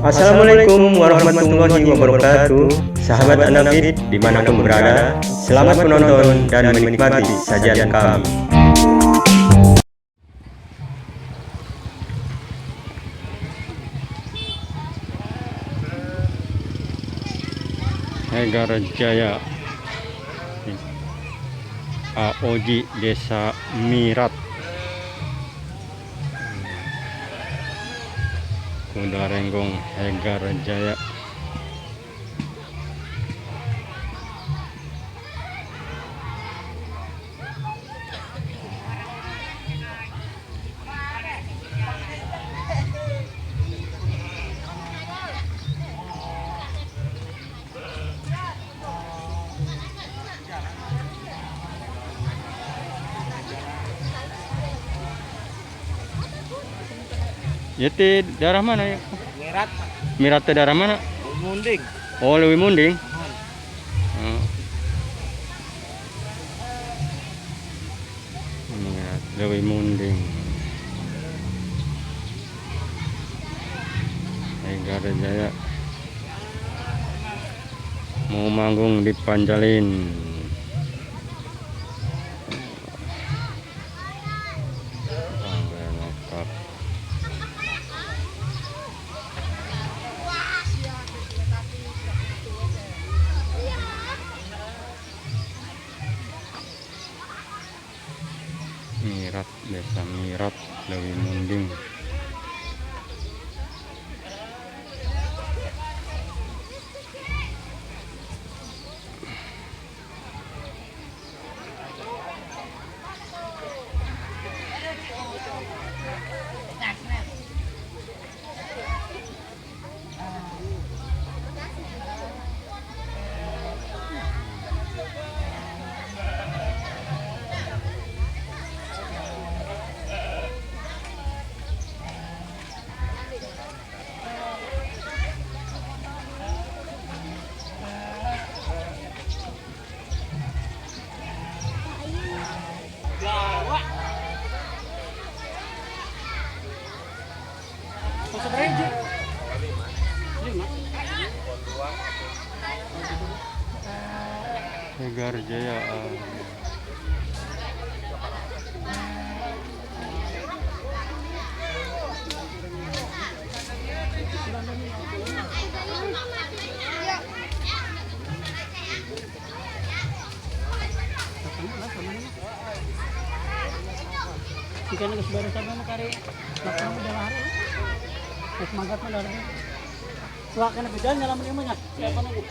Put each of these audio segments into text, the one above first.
Assalamualaikum warahmatullahi wabarakatuh. Sahabat Anabit dimanapun berada, selamat menonton dan menikmati sajian kami. Hegar Jaya AOG Desa Mirat, Kuda Renggong Hegar Jaya. Ya teh daerah mana ya? Mirat. Mirat teh daerah mana? Munding. Oh, Leuwi Munding. Oh. Mirat Leuwi Munding. Hegar Jaya mau manggung di Panjalin. Mirat, Desa Mirat, Leuwi Munding. Hegar Jaya. Jika nggak baru sama makari, makam udah lahar, semangat mah lahar. Wah, kena beda nyala menemunya. Siapa nunggu?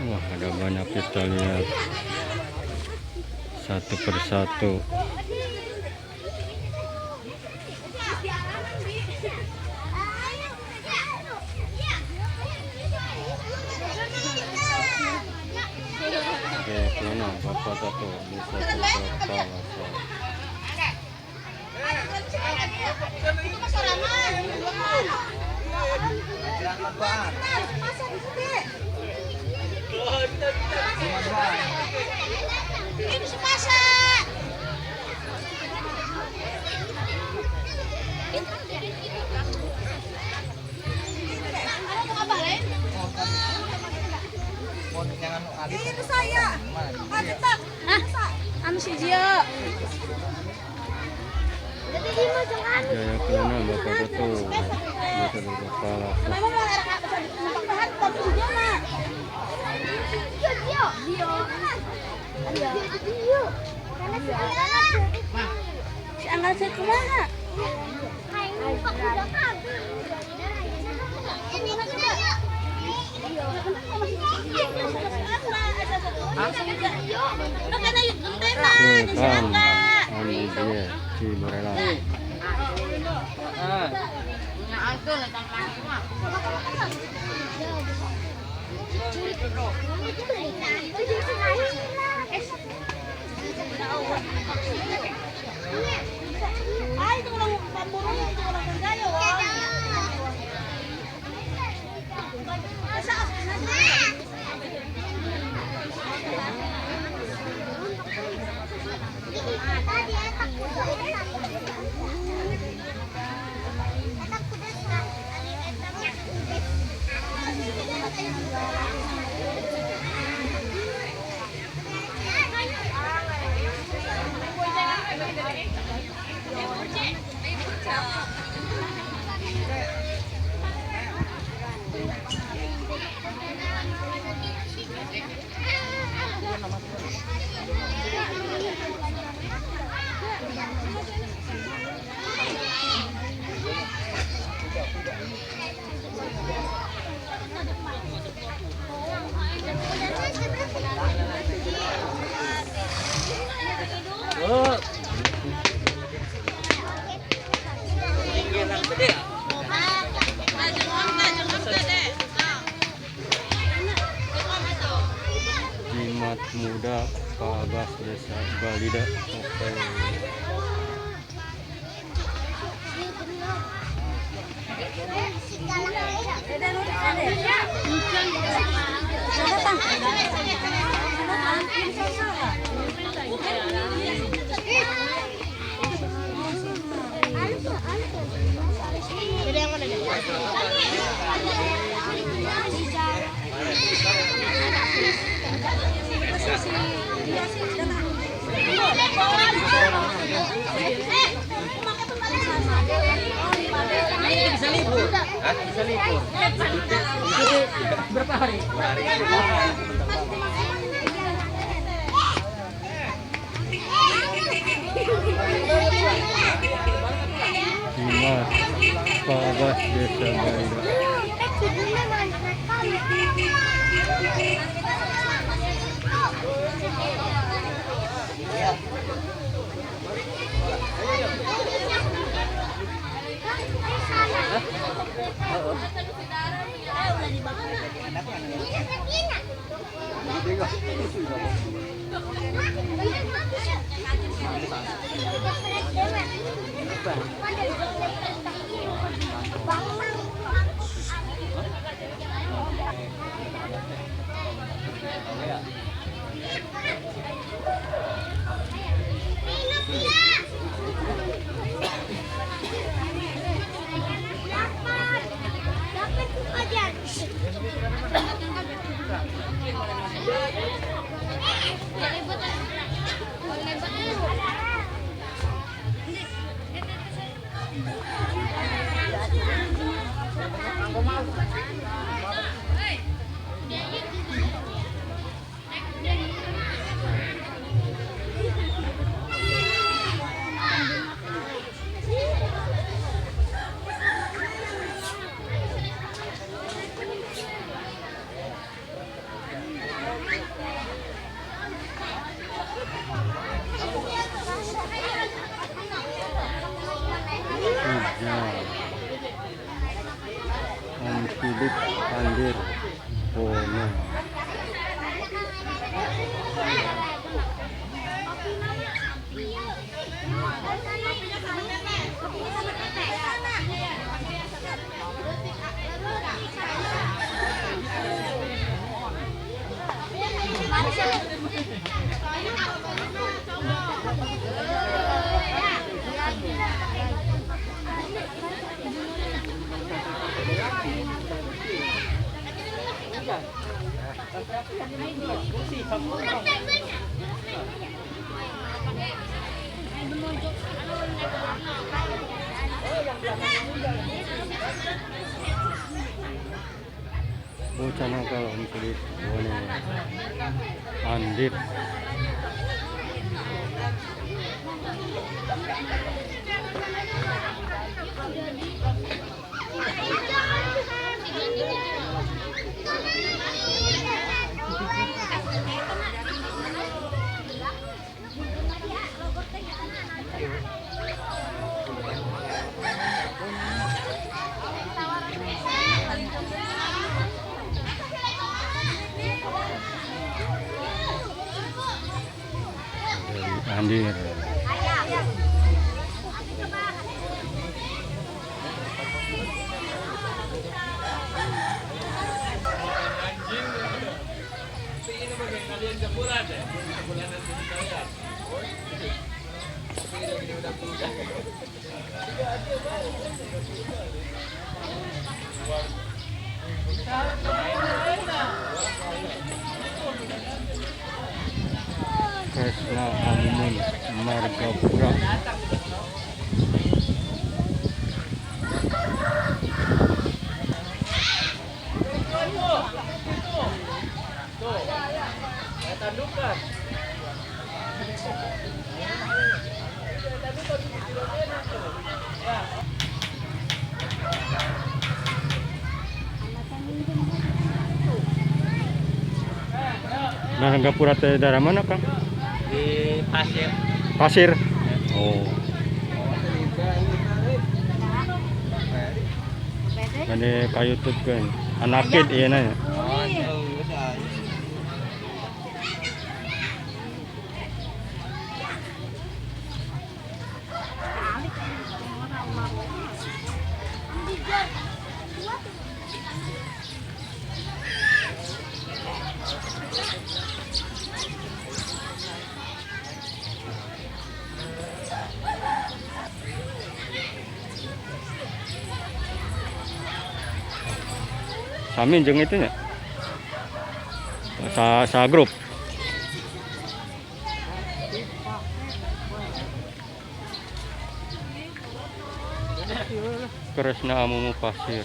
Wah, ada banyak kita lihat satu persatu. Oke, mana bapak satu bisa serta. Itu saya. Anu si Jio. Jaya Kelana bapak satu bisa berkepala. Si anggal saya kumaha? Sultan Andi Cibarela. Jimat Muda Pak Abbas Desa Balida. Oke. Bisa libur. Hah? Bisa libur. Berapa hari? Jimat Pak Abbas Desa Balida. Om Philip Andir Bono. Bocah nakal Om Philip Bono Andir. Kresna Amumun Margapura. Margapura teh daerah mana, Kang? Di Pasir. Pasir. Oh. Ini ka YouTube kan. Anakid iya na ya. Sami jeung itu nya. Sa grup. Kresna Amumu Pasir.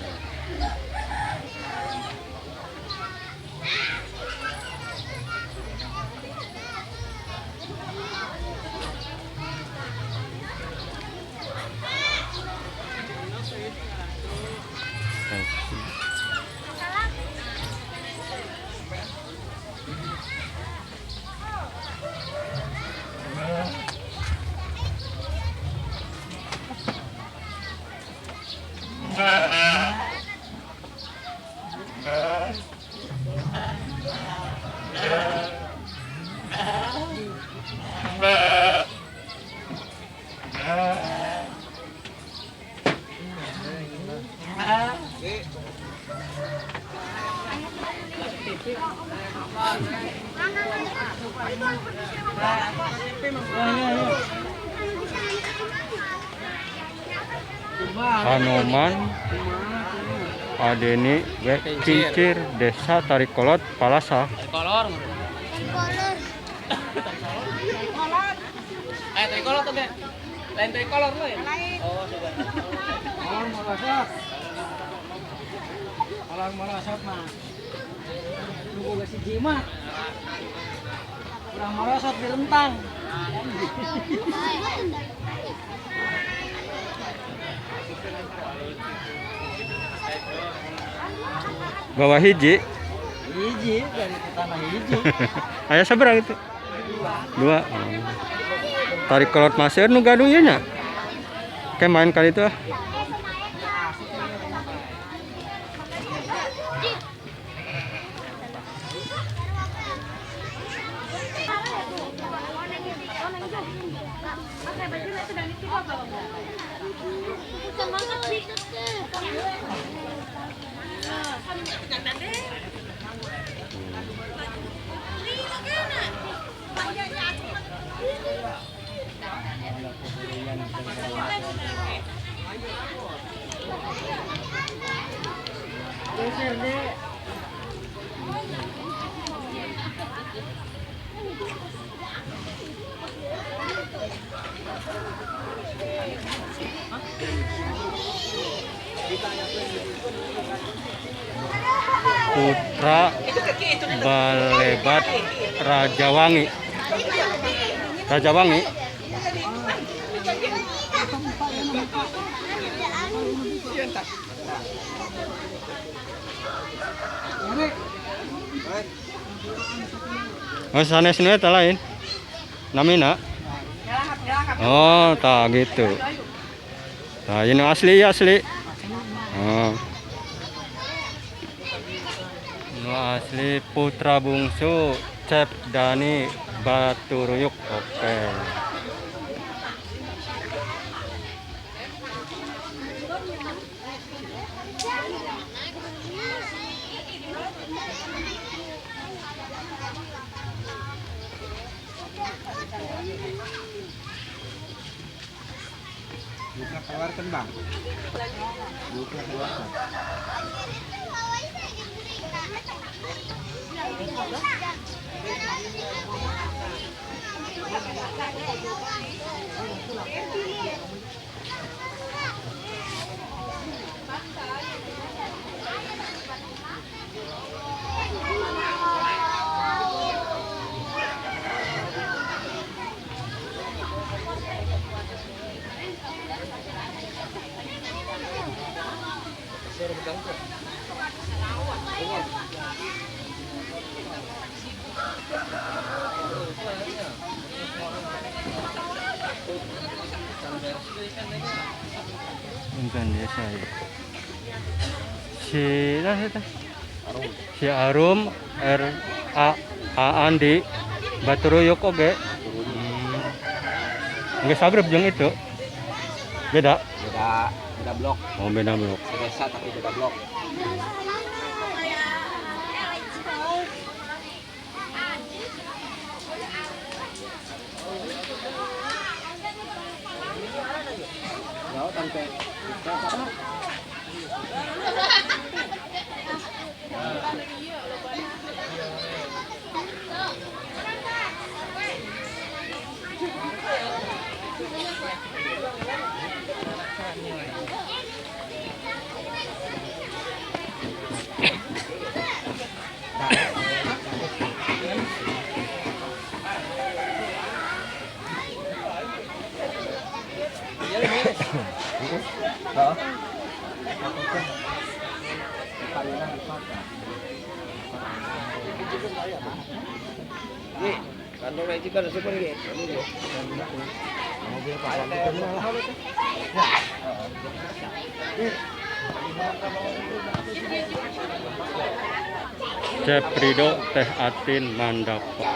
Hanoman Adeni W Kincir, Desa Tarikolot, Palasa. Trikolor. Trikolor tuh, Dek. Lain trikolor lo ya? Oh, coba. Kolor merosot. Kolor merosot mah. Nunggu si jimat. Kurang merosot di rentang. Bawa hiji. Hiji dari tanah hiji. Aya sabaraha itu? Dua. Tarikolot masih nu gaduh ieu nya. Kayak main kali itu ah. Putra Balebat Rajawangi. Rajawangi. Oh, sanes nu eta lain. Namina. Oh, tak gitu. Nah, ini asli ya asli. Oh. Nu asli Putra Bungsu Cep Dani Baturuyuk. Oke. Buka keluarkan bang. Buka keluarkan. Bukan desa ya. Si si Arum R A A Andi Baturuyuk oge. Nggak sagrep jeung itu. Beda. Beda, beda blok. Oh, beda blok. Desa tapi beda blok. Ceprido Teh Atin Mandapa.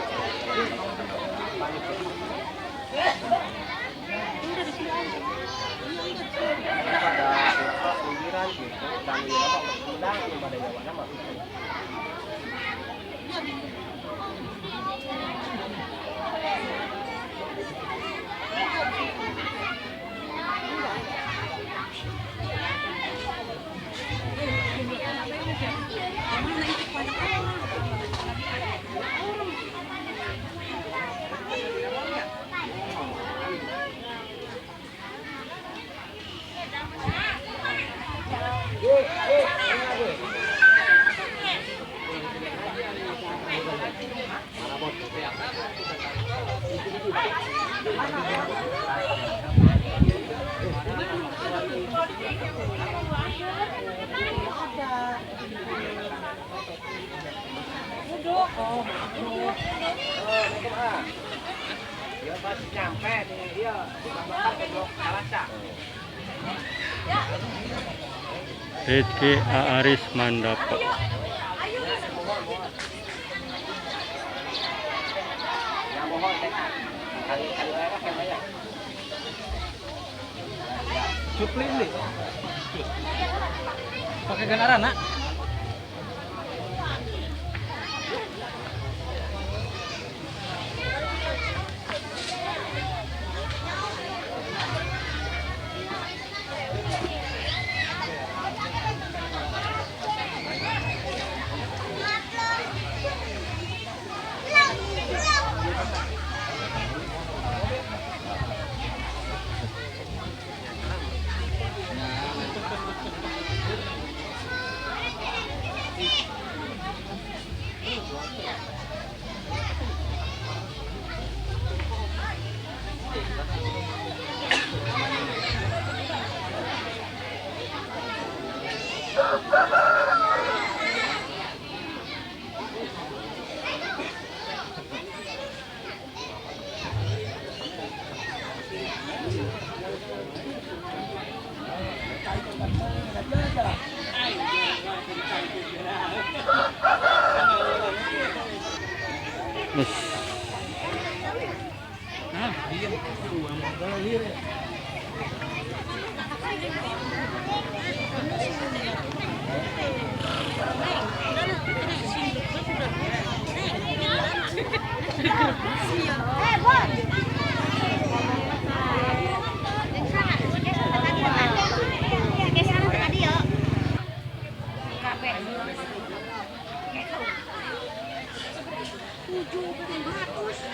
Dia pas nyampe dia ke blok Salasa. Rizky Aris Mandapa. Cupli beli. Pakai ganaran nak.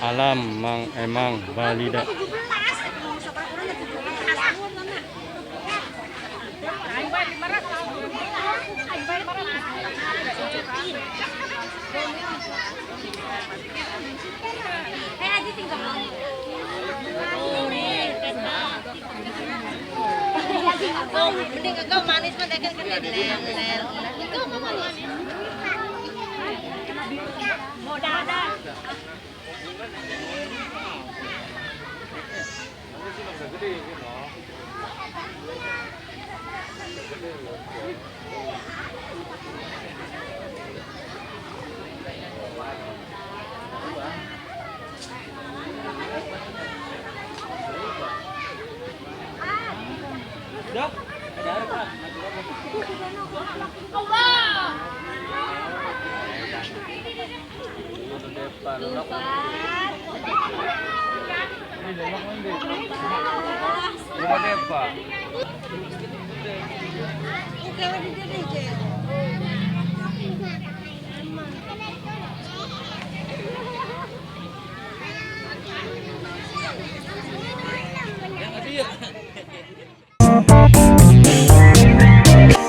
Alam Mang Emang Balida. Mending kau manis mah dagang kan lel. Itu mau manis. Mau dah.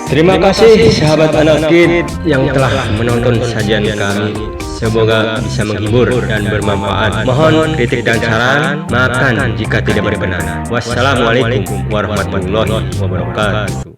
Terima kasih sahabat anak kid yang telah menonton sajian kami. Semoga bisa menghibur dan bermanfaat. Mohon kritik dan saran, maafkan jika tidak berkenan. Wassalamualaikum warahmatullahi wabarakatuh.